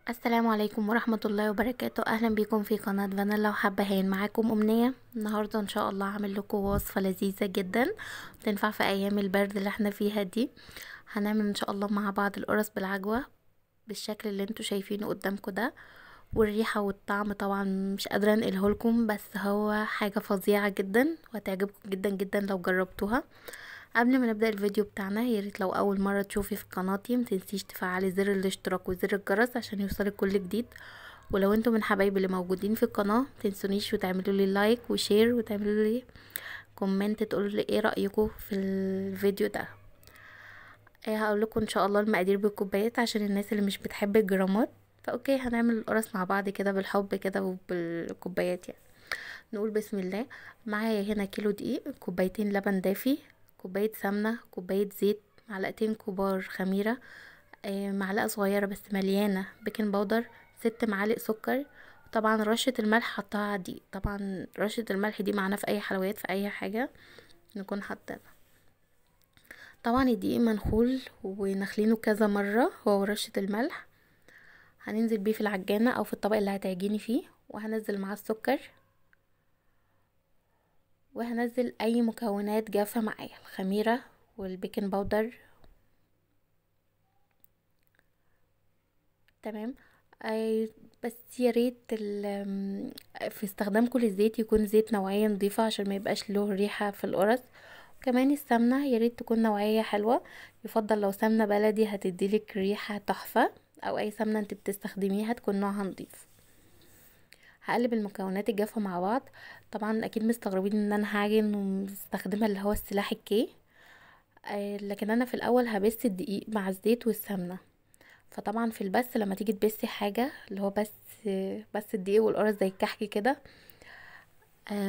السلام عليكم ورحمة الله وبركاته. اهلا بكم في قناة فانيلا وحبهان. معاكم امنية. النهاردة ان شاء الله هعمل لكم وصفة لذيذة جدا تنفع في ايام البرد اللي احنا فيها دي. هنعمل ان شاء الله مع بعض القرص بالعجوة بالشكل اللي انتوا شايفينه قدامكم ده، والريحة والطعم طبعا مش قادرة انقله لكم، بس هو حاجة فظيعة جدا وهتعجبكم جدا جدا لو جربتوها. قبل ما نبدأ الفيديو بتاعنا، يا ريت لو اول مرة تشوفي في قناتي متنسيش تفعلي زر الاشتراك وزر الجرس عشان يوصلك كل جديد. ولو انتم من حبايبي اللي موجودين في القناة متنسونيش وتعملوا لي like و share وتعملوا لي comment تقولوا لي ايه رأيكم في الفيديو ده. هقول لكم ان شاء الله المقادير بالكوبايات عشان الناس اللي مش بتحب الجرامات. ف okay، هنعمل القرص مع بعض كده بالحب كده وبالكوبايات يعني. نقول بسم الله. معايا هنا كيلو دقيق، كوبايتين لبن دافي، كوباية سمنة، كوباية زيت، معلقتين كبار خميرة، معلقة صغيرة بس مليانة baking powder، 6 معالق سكر. طبعا رشة الملح حطها على الدقيق، طبعا رشة الملح دي معانا في اي حلويات في اي حاجة نكون حاطينها. طبعا الدقيق منخول ونخلينه كذا مرة هو ورشة الملح. هننزل بيه في العجانة او في الطبق اللي هتعجني فيه، وهنزل معاه السكر، وهنزل اي مكونات جافة معايا، الخميرة وال baking powder. تمام. بس يا ريت في استخدامكم للزيت يكون زيت نوعية نظيفة عشان ما يبقاش له ريحة في القرص. وكمان السمنة يا ريت تكون نوعية حلوة، يفضل لو سمنة بلدي هتديلك ريحة تحفة، او اي سمنة انت بتستخدميها تكون نوعها نظيف. هقلب المكونات الجافة مع بعض. طبعا اكيد مستغربين ان انا هعجن ومستخدمه اللي هو السلاح الكي، لكن انا في الاول هبس الدقيق مع الزيت والسمنه. فطبعا في البس لما تيجي تبسي حاجة اللي هو بس الدقيق والقرص زي الكحك كده،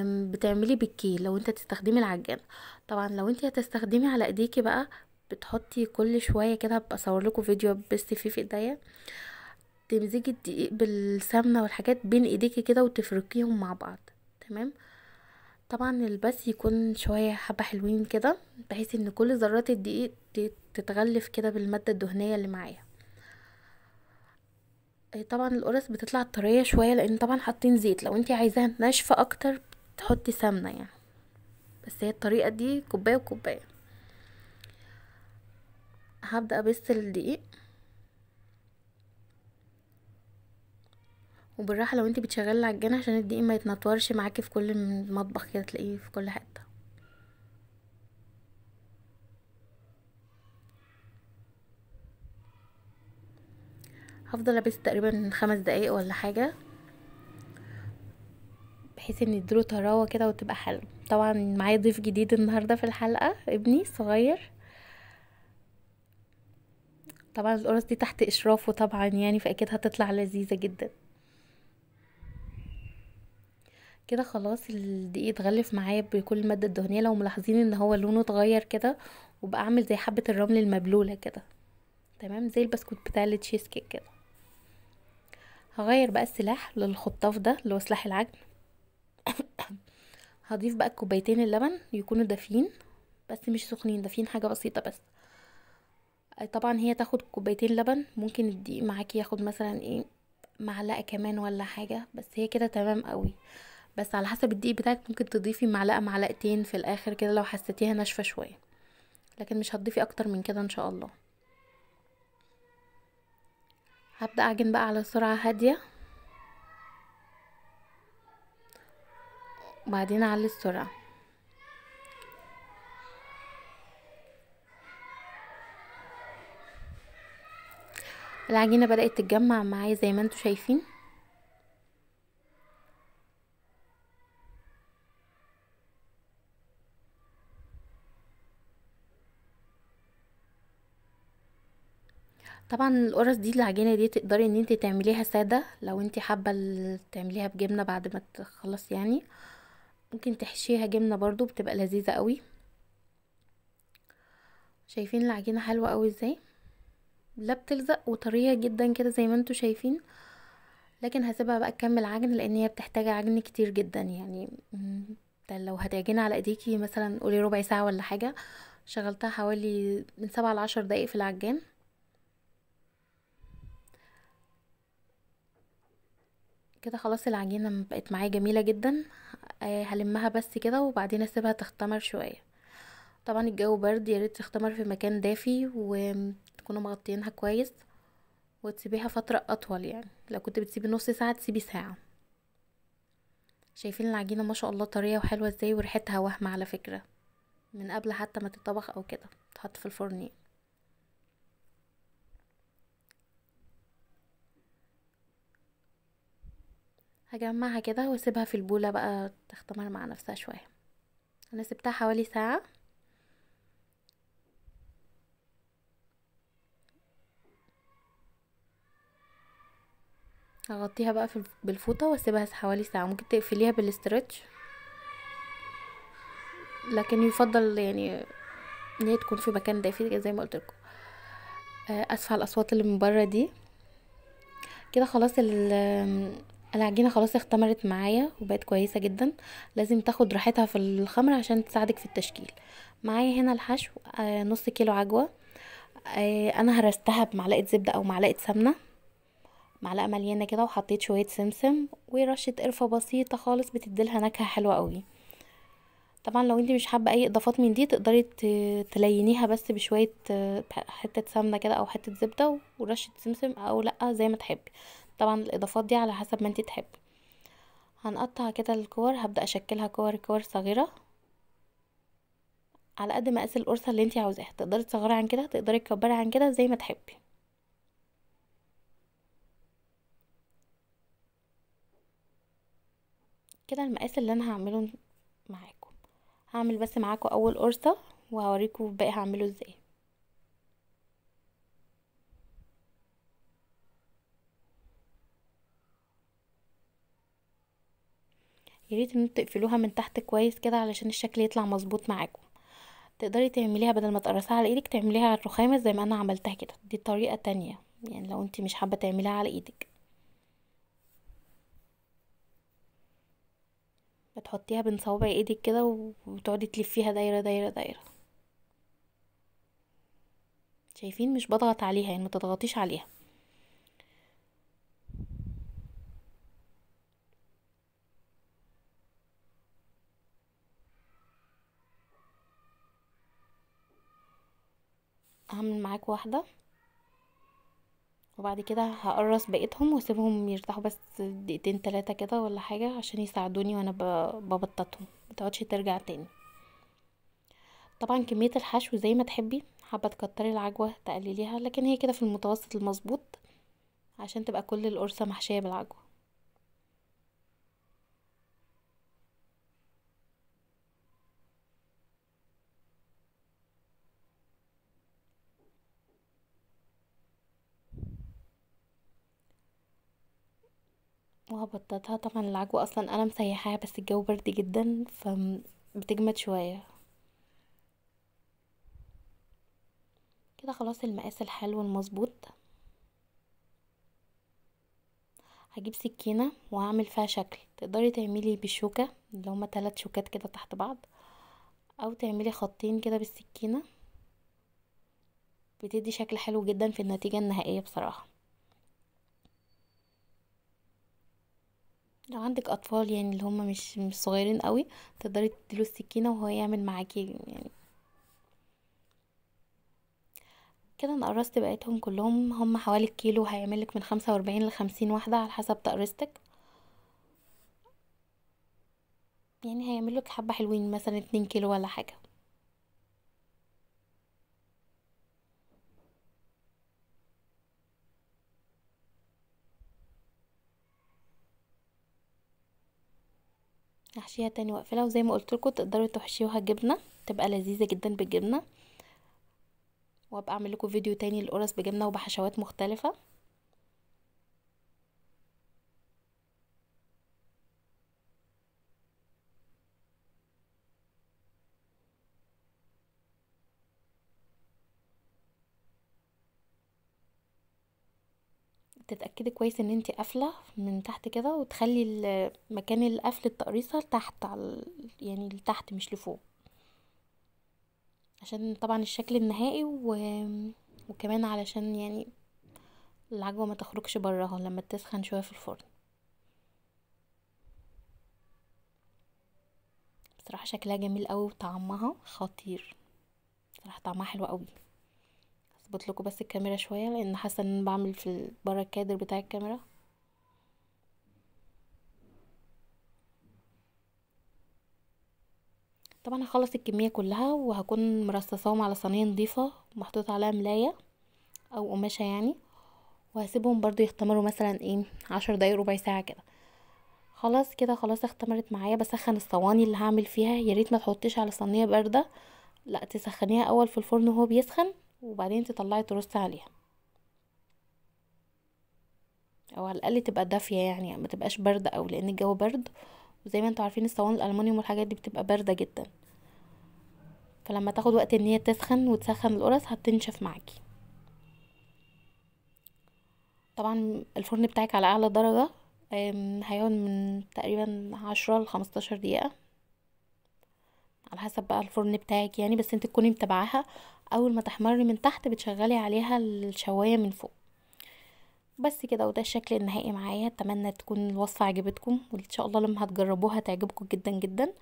بتعملي بالكي لو انت تستخدمي العجانه. طبعا لو انت هتستخدمي على ايديكي بقى بتحطي كل شوية كده، هبقى اصور لكم فيديو بس فيه في ايديا، تمزجي الدقيق بالسمنه والحاجات بين ايديكي كده وتفركيهم مع بعض. تمام. طبعا البس يكون شوية حبه حلوين كده بحيث ان كل ذرات الدقيق تتغلف كده بالماده الدهنية اللي معايا. طبعا القرص بتطلع طرية شوية لان طبعا حاطين زيت، لو انتي عايزاها ناشفة اكتر تحطي سمنه يعني، بس هي الطريقة دي كوباية وكوبايه. هبدا ابس الدقيق وبالراحه لو انت بتشغلي العجانه عشان الدقيق ما يتنطورش معاكي في كل المطبخ كده، تلاقيه في كل حتة. هفضل ابس تقريبا 5 دقايق ولا حاجة بحيث ان يديله طراوه كده وتبقى حلوة. طبعا معايا ضيف جديد النهارده في الحلقة، ابني الصغير. طبعا القرص دي تحت اشرافه طبعا يعني، فاكيد هتطلع لذيذة جدا. كده خلاص الدقيق اتغلف معايا بكل المادة الدهنية. لو ملاحظين ان هو لونه اتغير كده وبقى عامل زي حبه الرمل المبلوله كده، تمام، زي البسكوت بتاع التشيز كيك كده. هغير بقى السلاح للخطاف ده اللي هو سلاح العجن. هضيف بقى كوبايتين اللبن، يكونوا دافيين بس مش سخنين، دافيين حاجة بسيطة بس. طبعا هي تاخد كوبايتين لبن، ممكن الدقيق معاكي ياخد مثلا ايه معلقه كمان ولا حاجة، بس هي كده تمام قوي. بس على حسب الدقيق بتاعك ممكن تضيفي معلقه معلقتين في الاخر كده لو حسيتيها ناشفة شوية، لكن مش هتضيفي اكتر من كده ان شاء الله. هبدا اعجن بقى على سرعة هادية وبعدين اعلي السرعة. العجينة بدات تتجمع معايا زي ما انتم شايفين. طبعا القرص دي العجينة دي تقدري ان انت تعمليها ساده لو انت حابة تعمليها بجبنه بعد ما تخلص يعني، ممكن تحشيها جبنه برضو بتبقى لذيذة قوي. شايفين العجينة حلوة قوي ازاي، لا بتلزق وطريه جدا كده زي ما انتم شايفين. لكن هسيبها بقى تكمل عجن لان هي بتحتاج عجن كتير جدا يعني، لو هتعجني على ايديكي مثلا قولي ربع ساعة ولا حاجة. شغلتها حوالي من 7 ل 10 دقايق في العجان. كده خلاص العجينة بقت معايا جميلة جدا. هلمها بس كده وبعدين اسيبها تختمر شوية. طبعا الجو برد، يا ريت تختمر في مكان دافي وتكونوا مغطيينها كويس، وتسيبيها فترة اطول، يعني لو كنت بتسيبي نص ساعة تسيبي ساعة. شايفين العجينة ما شاء الله طرية وحلوة ازاي، وريحتها وهمة على فكرة من قبل حتى ما تتطبخ او كده تحط في الفرن. هجمعها كده واسيبها في البولة بقى تختمر مع نفسها شوية. انا سبتها حوالي ساعة. هغطيها بقى بالفوطة واسيبها حوالي ساعة. ممكن تقفليها بالاسترتش، لكن يفضل يعني ان هي تكون في مكان دافي زي ما قلت لكم. اسفه على الاصوات اللي من بره دي. كده خلاص العجينة خلاص اختمرت معايا وبقت كويسة جدا. لازم تاخد راحتها في الخمر عشان تساعدك في التشكيل. معايا هنا الحشو، نص كيلو عجوه، انا هرستها بمعلقه زبدة او معلقه سمنه، معلقه مليانة كده، وحطيت شوية سمسم ورشه قرفه بسيطة خالص بتديلها نكهة حلوة قوي. طبعا لو انت مش حابة اي اضافات من دي تقدري تلينيها بس بشوية حتة سمنه كده او حتة زبدة ورشه سمسم، او لا زي ما تحبي. طبعا الاضافات دي على حسب ما انت تحبي. هنقطع كده الكور، هبدا اشكلها كور كور صغيرة على قد مقاس القرصه اللي انت عاوزاها. تقدري تصغري عن كده، تقدري تكبري عن كده، زي ما تحبي. كده المقاس اللي انا هعمله معاكم، هعمل بس معاكم اول قرصة وهوريكم الباقي هعمله ازاي. يا ريت ان انتوا تقفلوها من تحت كويس كده علشان الشكل يطلع مظبوط معاكم. تقدري تعمليها بدل ما تقرصيها على ايدك تعمليها على الرخامه زي ما انا عملتها كده، دي طريقه تانية يعني لو انت مش حابة تعمليها على ايدك. بتحطيها بين صوابع ايدك كده وتقعدي تلفيها دايرة دايرة دايرة. شايفين مش بضغط عليها، يعني ما تضغطيش عليها. هعمل معاك واحدة وبعد كده هقرص بقيتهم واسيبهم يرتاحوا بس دقيقتين تلاتة كده ولا حاجة عشان يساعدوني وانا ببططهم، متقعدش ترجع تاني. طبعا كمية الحشو زي ما تحبي، حابة تكتري العجوه تقلليها، لكن هي كده في المتوسط المظبوط عشان تبقى كل القرصه محشيه بالعجوه. وهبططها. طبعا العجوة اصلا انا مسيحاها بس الجو برد جدا فبتجمد شوية. كده خلاص المقاس الحلو المظبوط. هجيب سكينة وهعمل فيها شكل، تقدري تعملي بالشوكة اللي هما 3 شوكات كده تحت بعض، او تعملي خطين كده بالسكينة، بتدي شكل حلو جدا في النتيجة النهائية بصراحة. لو عندك اطفال يعني اللي هم مش صغيرين قوي تقدري تديله السكينة وهو يعمل معاكي يعني. كده انا قرصت بقيتهم كلهم، هم حوالي الكيلو هيعملك من 45 ل 50 واحدة على حسب تقريصتك، يعني هيعملك حبه حلوين مثلا 2 كيلو ولا حاجة. هحشيها تاني واقفلها، وزي ما قلت لكم تقدروا تحشيوها جبنه، تبقى لذيذة جدا بالجبنه. وابقى اعمل لكم فيديو تاني للقرص بجبنه وبحشوات مختلفة. تتاكدي كويس ان انتي قافله من تحت كده، وتخلي مكان القفل التقريصه تحت على يعني لتحت مش لفوق، عشان طبعا الشكل النهائي وكمان علشان يعني العجوه ما تخرجش براها لما تسخن شوية في الفرن. صراحة شكلها جميل قوي وطعمها خطير، صراحة طعمها حلو قوي. هظبط لكم بس الكاميرا شوية لان حاسه ان انا بعمل في بره الكادر بتاع الكاميرا. طبعا هخلص الكمية كلها وهكون مرصصاهم على صينية نظيفة ومحطوط عليها ملايه او قماشة يعني، وهسيبهم برضو يختمروا مثلا 10 دقايق ربع ساعة كده. خلاص كده خلاص اختمرت معايا. بسخن الصواني اللي هعمل فيها، يا ريت ما تحطيش على صينية باردة، لا تسخنيها اول في الفرن وهو بيسخن وبعدين تطلعي ترصي عليها، او على الاقل تبقى دافيه يعني، ما تبقاش باردة او لان الجو برد، وزي ما انتوا عارفين الصواني الالومنيوم والحاجات دي بتبقى باردة جدا، فلما تاخد وقت ان هي تسخن وتسخن القرص هتنشف معاكي. طبعا الفرن بتاعك على اعلى درجه، هيقعد من تقريبا 10 ل 15 دقيقة على حسب بقى الفرن بتاعك يعني، بس انت تكوني متابعاها. اول ما تحمر من تحت بتشغلي عليها الشوايه من فوق. بس كده، وده الشكل النهائي معايا. اتمنى تكون الوصفة عجبتكم، وان شاء الله لما هتجربوها تعجبكم جدا جدا.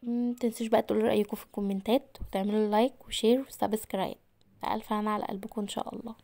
متنسوش بقى تقولوا رايكم في الكومنتات، وتعملوا like و share و subscribe. الف هنا على قلبكم ان شاء الله.